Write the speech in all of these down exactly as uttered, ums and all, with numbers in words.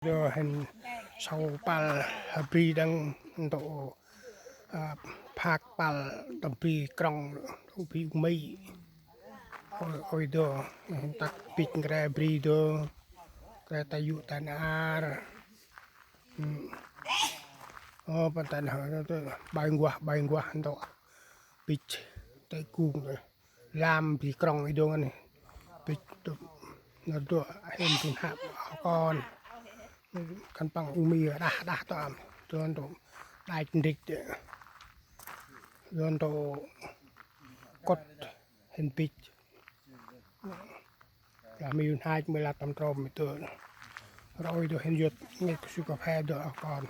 Ơ, hên sau păl, ha, bri đăng ntŭk, a, phak păl tâm bri krŏng, tâm bri ung mi. Ôi, ôi dô, hên tât bĭch nkre bri dô, nkre ta yŭ ta nar. Ơ, păng ta nar, bai nguah, bai nguah ntŭk bĭch, ta gung. Lam bri krŏng i dô ngăn. Bĭch tŭ, nơh dô, hên bri hăp, kon. Khân păng ung mi đah, đah tơm. Dô ntŭk đach ndrĭch. Dô ntŭk kŭt hên bĭch. Lah mi yun hach mi lah tâm trôm mi tơ. Roi dô hên yŭt ngêt kơ su cà phê dô kon.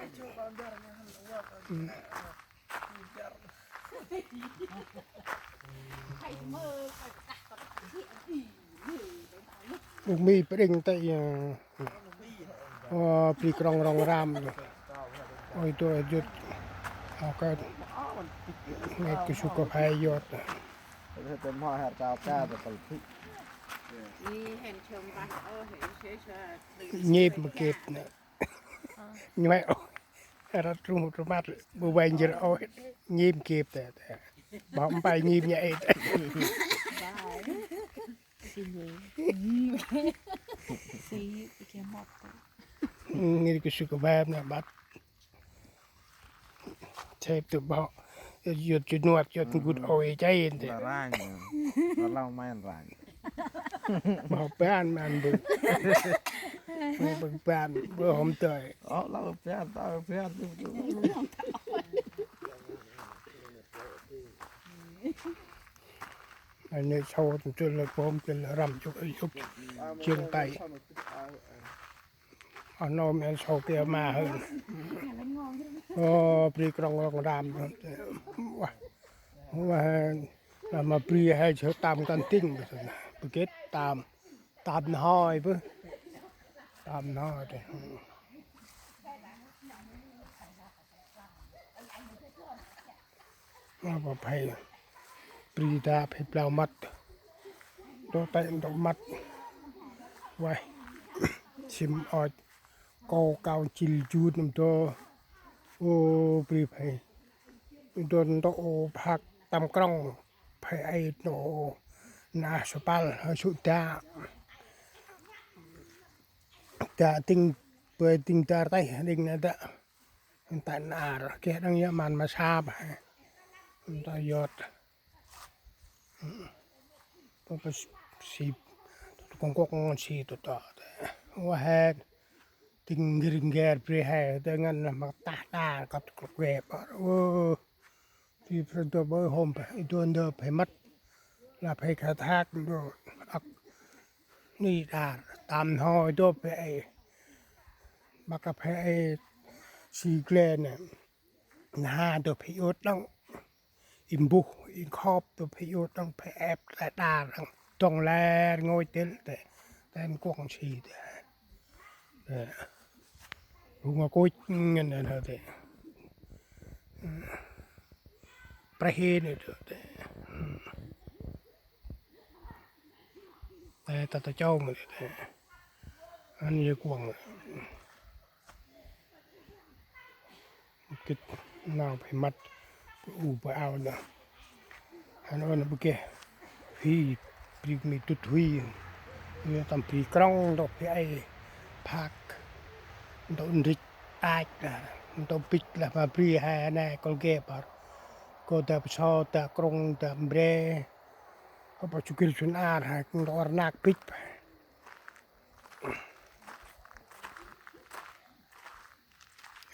Ung mi pring tê, ơ, bri krŏng rŏng ram. Ôi dô hên yŭt. Ơ, kơ ngêt kơ su cà phê yŭt. Nhịp mà kịp nè. Nhuê ôh. Răt rŭm rŭ măt, bơ vay njêr ôh. Nhịp kịp tê, tê. Bơh mpay nhịp nhạy tê. Ngêt kơ su cà phê nè, băt. Chep tơ bơh. Yŭt, yŭt nuăt, yŭt ngut ôi chay tê. Rang. Rang main rang. Bơh ban man bơ. Bơh ban, bơh hôm tơi. Ơ, lah ban, tao ban. Anh nê sau tơ tơ lah bơh hôm tơi lah răm chuk, chuk. Chiêng tay. Ơ, nô men sau kia ma hơn. Ơ, bri krŏng rŏng ram. Wah. Wah, lah ma bri he chơ tam kan ting. Bơ gĭt tam. Tam nhoi bơ. Tam nhoi tê. Ơ, bơ phê. Bri ta phê blau măt. Dô tê dô măt. Wah. Sim ôch. Kô kau chil jut nâm dô. Ô, bri phê. Dô ntŭk phak tâm krŏng. Phê ai ntŭk na su păl, su da. Da ting, bơi ting dar tê, ding na da. Ntan ar, keh đăng ya man ma sap. Ntan yot. Tơ tơ si, tơ tơ kong kok ngon si tơ tơ. Wah he, ting ngir ngir bri he, tơ ngăn lah mak tah tah kăt kok gep. Wah, si phrơ tơ bơi hôm phe, i tuan tơ phe măt. Lah phe khai thác tơ ăk ni đar, tam nhoi tơ phe e. Mak phe e si gle nê. Nha dô phe yŭt đăng. I mbuh, i nkhôp dô phe yŭt đăng, phe ep, tê đar đăng. Dŏng lĕ ngôi têl tê. Tê nkuông si tê. Tê. Rung a kuch ngăn đăng tê. Preh hên tê. Tê ta ta chông tê. Ăn yê kuông. Kĭt nau phe măt, phe u phe ao nê. Hăn ôn bơ geh, phi, bri mi tŭt hui. Yơ tâm bri krŏng ntŭk phe ai phak. Ntŭk ndrĭch ach lah. Ntŭk bĭch lah ma bri hai nê kol geh bar. Kô da pso, da krŭng, da mbre. Kô pa chukil sun ar hai, ntŭk arnak bĭch.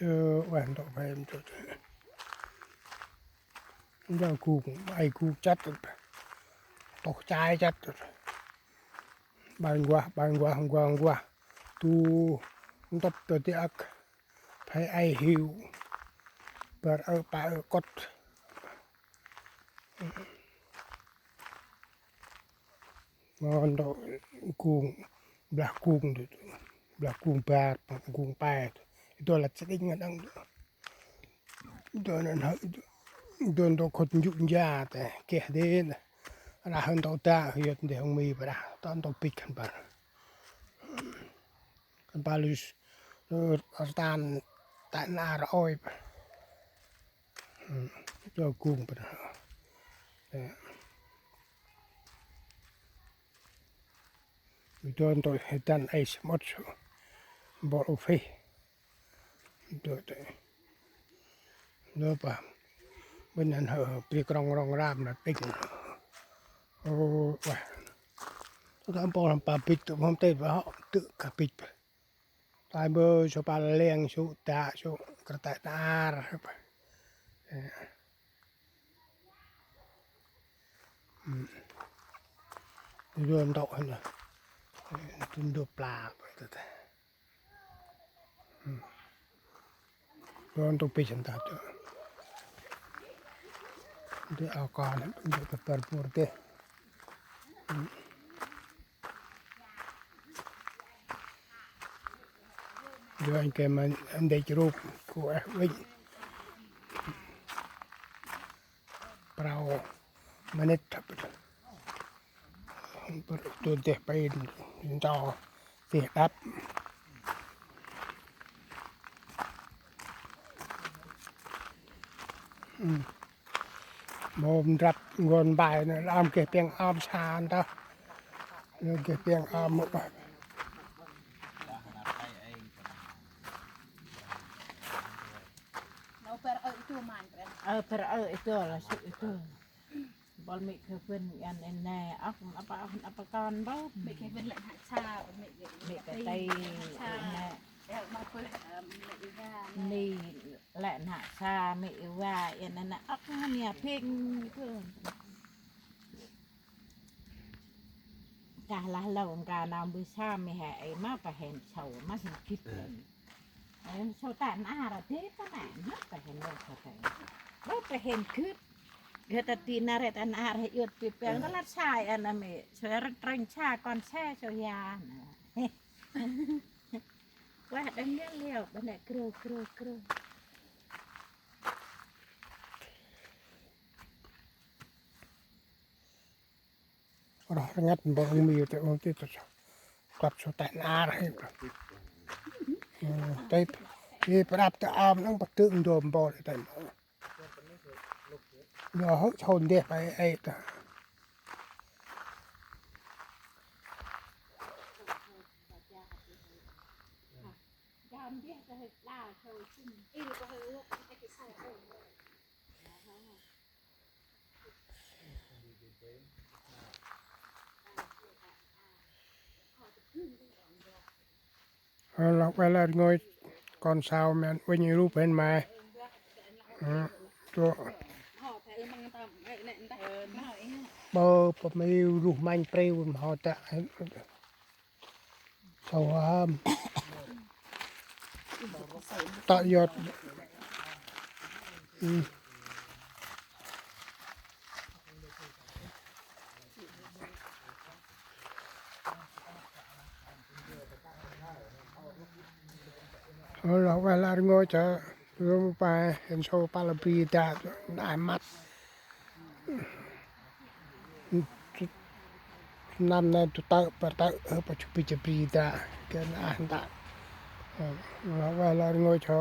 Ơ, ueh, ntŭk phe ntŭk. Ntŭk gŭ, ai gŭ chăt. Tôh chai chăt. Bai nguah, bai nguah, nguah, nguah. Tu ntŭk tơ ti ăk. Phe ai hiu. Bar ơ pa ơ kŭt. Ngon dô gung, blah gung dô, blah gung bar, gung pe. Dô lah sĭng ngăn đăng dô. Dô năn hơi, dô dô khôt njuk nja tê, keh dê nê. Rah hơn dô da, yot ndê hông mi brah, ton dô bĭch khân păng. Khân păng lư Ơ, rtan ta nar ôi. Cho gung bơ. Ơ, ntŭk he dăn ai smot su. Bol u phih. Ntŭk tê. Ntŭk pa. Bân năn hơ, bri krong rong ram na tĭng. Ơ, wah. Ntŭk mpôl hăm pa bĭch, ntŭk hăm tê pa hŏ, ntŭk ka bĭch pa. Tai bơ, su pa leng, su dak, su krtăk nar. Ơ. Hmm. Ntŭk ntŭk hăn. Ntŭk ntŭk pla. Hmm. Ntŭk ntŭk pih sân ta tu. Ntŭk ao kon, ntŭk tơ păr pur tê. Hmm. Yor anh ke ma ndech rup ku eh uănh. Prao minit thăp. Păr tu deh pay nto deh đăp. Hmm. Mâu mrăp ngon bai nơ, lam geh piăng am sa ntah. Nơ geh piăng am mâu bai. Ơ, păr ơ itu lah, su itu. Bol mê̆ kơ bân ăn ene, ăp, ăp, ăp, ăp kon bơh. Mê̆ kơ bân lĕ hăk sa, mê̆ kơ, mê̆ kơ tây, sa. Ene. Ơ, ma bân, ơ, mê̆ iwa, ene. Ni lĕ hăk sa, mê̆ iwa, ene, ene, ăp, ngăn ya phêng, itu. Kah lah lŏ ka nau mbơh sa mê̆ he, ê, ma pa hên sâu, ma hên gĭt lĕ. Ê, sâu ta nar a dê ta nă, ma pa hên lŏ sa ta. Lŏ pa hên gĭt. Gâ ta ti nar ta nar he iôt pi peng ta lăt sai ana mê̆. Sâu rơ̆t rơ̆ng sa kon se sâu ya na. Wah, đang liau liau, ba nă krô, krô, krô. Roh rngat mbol ung miu tê ung tê tê. Klăp sâu ta nar he. Tê, tê prăp tê am nâng bât tê ung dôm mbol tê. Yo hơ chôn deh pa ê ta. Ơ, lŏ ueh lĕ rngôch kon sau mân uănh rup hên ma. Ơ, tu. Bơ, bơ miu ruh manh priu mâu ta. Sâu hăm. Tơ yot. Ơ. Ơ, lŏ ueh lĕ rngôch, ơ, rngôch pa, hên sâu pa lĕ bri dak, nai măt. Năm nay tu tơ̆, pa tơ̆, ơ, pa chu pi cha bri dak, kơ nai dak. Ơ, lŏ ueh lĕ rngôch hŏ.